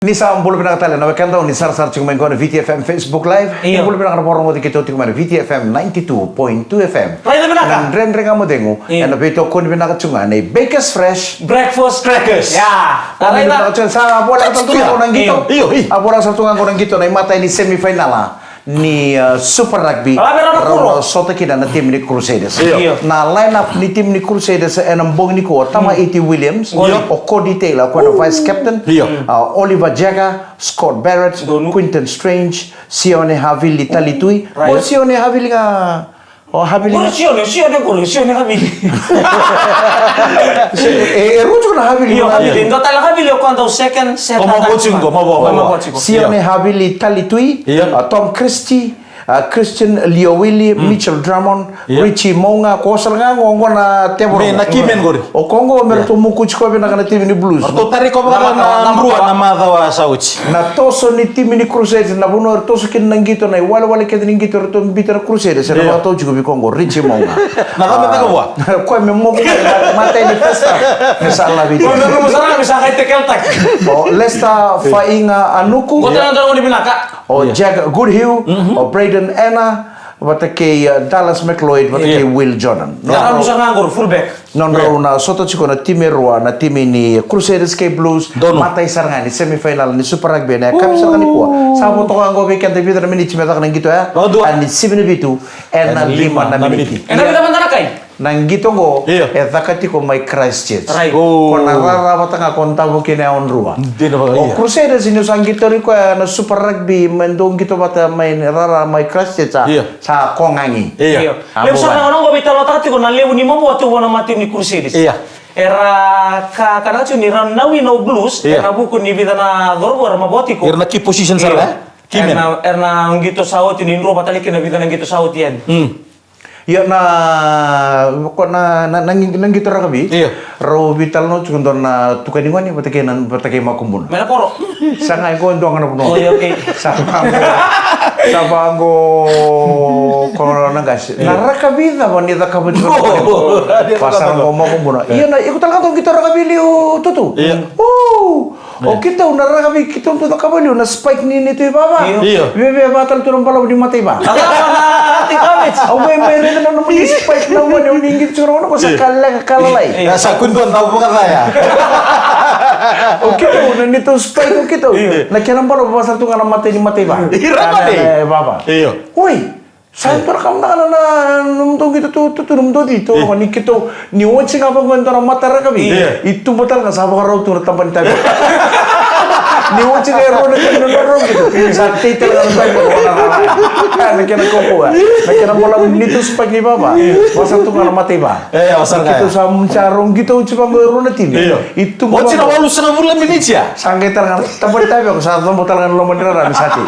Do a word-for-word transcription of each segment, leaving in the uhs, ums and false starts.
Ni sa bula vinaka tale na wekada ni sarasara tiko mai qo na V T F M Facebook Live. Io. Ni bula vinaka na vakarogoci keitou tiko mai na V T F M ninety-two point two F M. Raica vinaka. Na Dredre Ga Mo Cegu. Io. Ena veitokoni vinaka tiko ga nei Bakers Fresh Breakfast Crackers. Ia. Tokoni vinaka tiko. Sa voleka sara tu ga qo na qito. Io, io. A voleka sara tu ga qo na qito na imatai ni semifinal ni, uh, Super Rugby. Rau na sota kina na timi ni Crusaders. Io. Na line-up ni timi ni Crusaders ena bogi nikua: Tamaiti Williams, o Cody Taylor, o koya na vice captain, uh, Oliver Jagger, Scott Barrett, Quinton Strange, Sione Havili Talitui. O Sione Havili ga, o Havili ga. Sione, Sione, Sione Havili. E, e rua tiko na Havili. Io, Havili. Dua tale Havili o koya dau second set. Sione Havili Talitui, uh, Tom Christie, uh, Christian Liowili, Mitchell Drummond, Richie Mo'unga, ko sara ga qo na tevoro. Me na key men qori. O koya qo me ratou mokuji koya vinaka na timi ni Blues. Ratou tari koya vaka na drua na macawa sa oti. Na toso ni timi ni Crusaders, na vanua era toso kina na qito, na iwalewale kece ni qito eratou biuta na Crusaders, era vakatau tiko vei koya qo, Richie Mo'unga. Na cava me caka vua? Koya me moku mai na matai ni first half. Me sa lavi. Koya me moku sara me sa kai tekeltaki. O Lester Faiga Anuku. Ko tena dau ni vinaka. O Jack Goodhue, o Braden Ena, vata kei, uh, Dallas McLeod, vata kei Will Jordan. Nodrau sa ga qori fullback. Nodrau na sota tiko na timi e rua, na timi ni Crusaders kei Blues. Matai sara ga ni semifinal ni Super Rugby ena yakavi sara ga nikua. Sa vo toka qo vei keda e vica na miniti me caka na qito ya. Ni sivi na vitu ena lima na miniti. Ena vica mada na kai. Na qito qo e caka tiko mai Christchurch. Ko na rara vata ga ko davo kina e Awadrua. O Crusaders niu sa qito ri koya na Super Rugby, me dou qito vata mai rara mai Christchurch, sa kogagi. Levu sara na gauna qo veitalanoataka tiko na levu ni mavoa tu vua na matimi ni Crusaders. Era ka, ka na tiko ni ra na wina o Blues ena vuku ni vica na cauravou era mavoa tiko. Era na key position sara, e? Key men. Era na qito sa oti ni drua vata tale kina vica na qito sa oti yani. Io, na, ko na, na, na, na qito rakavi. Io. Rau veitalanoa tiko dua na tukani gone vata kei na, vata kei makubuna. Mai na koro. Sa qai qo dua ga na vanua. Oi, okay. Sa vaqo, sa vaqo ko na qase. Na rakavi cava ni cakava tiko na koro? Vasa qo makubuna. Io, na, iko tale ga dau qito rakavi liu, Tutu? Io. O keitou na rakavi keitou dau cakava liu na spike ni neitou ivava. Io. Veve va tale tu na balavu ni mataiva. Au mai mai raica na nomuni spike na gone, au ni qito tiko na gone ko sa ka leqa ka lalai. Sa kua ni dua dau vakacaya. O keitou na neitou spike o keitou. Na kena balavu vasa tu ga na matai ni mataiva. Ira mani. Vava. Io. Oi. Sa dua na ka vinaka na, na nomudou qito tu, tu, tu, nomudou qito, ni keitou, ni oti ga vaqo e dua na mata rakavi. I tuba tale ga sa vakarau tu na taba ni tavioka. Ni oti ga e rua na timi na rau qito. Sa tei tale ga na tavioka. Na kena kaukauwa. Na kena balavu ni neitou spike ni vava. Vasa tu ga na mataiva. Keitou sa, sa rau qito oti vaqo e rua na timi. I tuba vaqo. Oti na walusagavulu na miniti ya. Sa qai tale ga na taba ni tavioka, sa cobo tale ga na loma ni rara ni sa tei.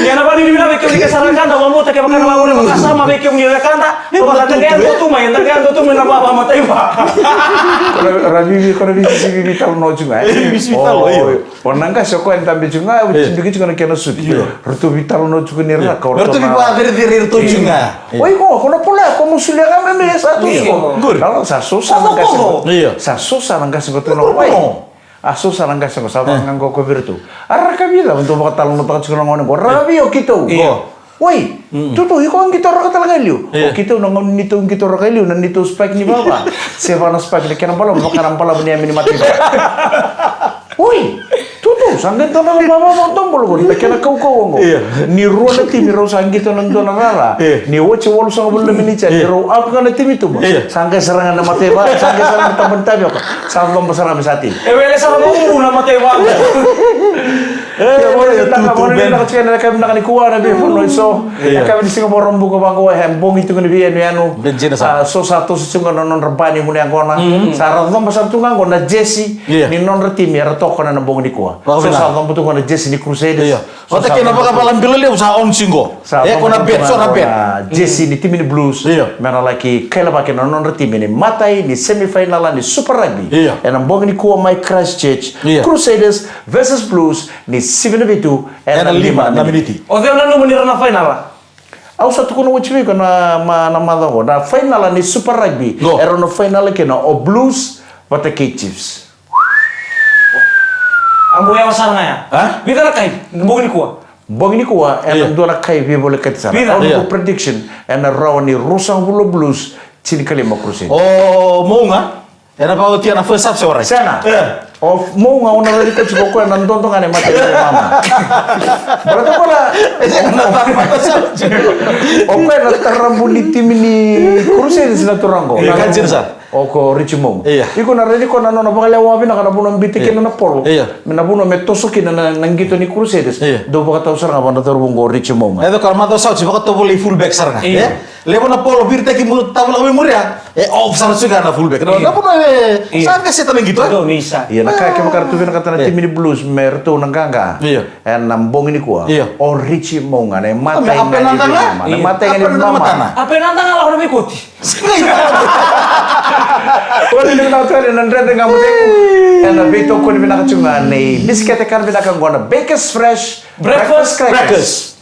Ia na vani ni vina vei kemuni ke sa ra kada, vabauta kevaka na vavure vakasama vei kemuni wekada. Vabauta ke yadua tu mai, yadua ke yadua tu mai na vava mataiva. Ra vivi, ko na vivi, vivi talanoa tiko ga. Vivi talanoa, io. O na qase o koya e dabe tiko ga, e tibiki tiko na kena suti. Ratou veitalanoa tiko ni ra, ka ratou veivacerecerei ratou tiko ga. Oi, ko, ko na pula, ko mo solia ga me me sa tu. Io. Sa sosa na qase. Io. Sa sosa na qase ko tu na wai. A so sa na qase qo sa vaqo ko vei iratou. A rakavi cava dou vakatalanoataka tiko na gone qo? Rakavi o keitou. Oi, Tutu, iko a qito raka tale ga e liu. O keitou na gauna ni tou qito raka e liu na neitou spike ni vava. Se va na spike na kena balavu vaka na balavu ni yame ni mataiva. Oi, Tutu, sa qai dua na vava vakadomobula qo na kena kaukauwa qo. Ni rua na timi rau sa qito na dua na rara. Ni oti walusagavulu na miniti ni rau ava ga na timi tuba. Sa qai sara ga na mataiva, sa qai sara ga na taba ni tavioka. Sa cobo sara me sa tei. E wele sara ga ubu na mataiva. E, e, e, tu, tu, ben. Yakavi vinaka nikua na veivanua eso. Yakavi ni siga Vakaraubuka vaqo e bogi tiko ni veiyanuyanu. So sa toso tiko ga na nodra bani gunu yaqona. Sa ra cobo sara tu ga qo na jersey ni nodra timi era tokona na bogi nikua. So sa cobo tu ga na jersey ni Crusaders. Vata kei na vakavala bilo levu sa on tiko. Sa e ko na bet, so na bet. Jersey ni timi ni Blues. Io. Me na laki kailavaki na nodra timi ni matai ni semifinal ni Super Rugby. Io. Ena bogi nikua mai Christchurch. Io. Crusaders versus Blues ni sivi na vitu ena lima na miniti. O cei o nanuma ni ra na final? Au sa tukuna oti vei iko na ma, na macawa qo. Na final ni Super Rugby. Qo. Era na final kina o Blues vata kei Chiefs. A bau yawa sara ga ya. A? Vica na kai, bogi nikua. Bogi nikua, ena dua na kai veivolekati sara. Vica. Au noqu prediction, ena rawa ni ruasagavulu Blues, tinikalima Crusaders. O Mouga, ena vakaotia na first half se warai. Sega. O Mouga, au na raica tiko o koya na dodo ga na imatai ni mama. Baleta o koya na, o koya na tarabu ni timi ni Crusaders na turaga. Io, ka dina sara. O ko Richie Mouga. Io. Iko na raici koya na nona vakalewa vinaka na vanua biuta kina na polo. Io. Me na vanua me toso kina na, na qito ni Crusaders. Io. Dau vakatau sara ga vua na cauravou qo o Richie Mouga. E dau ka macawa sa oti vakatovolei fullback sara ga. Io. E? Levu na polo viritaki mu tavalaka mai muria. E off sara tiko ga na fullback. Na, na vanua e sa qai seta na qito, e? Io, na ka kevaka ratou vinakata na timi ni Blues me ratou na qaqa. Io. Ena bogi nikua. Io. O Richie Mouga, na imatai ga ni mama. Na imatai ga ni mama. A penada ga lako na veikoti. Oti ni vinaka tale na Dredre Ga Mo Cegu. Ena veitokoni vinaka tiko ga nei Bisikete Kana Vinaka qo na Bakers Fresh Breakfast Crackers.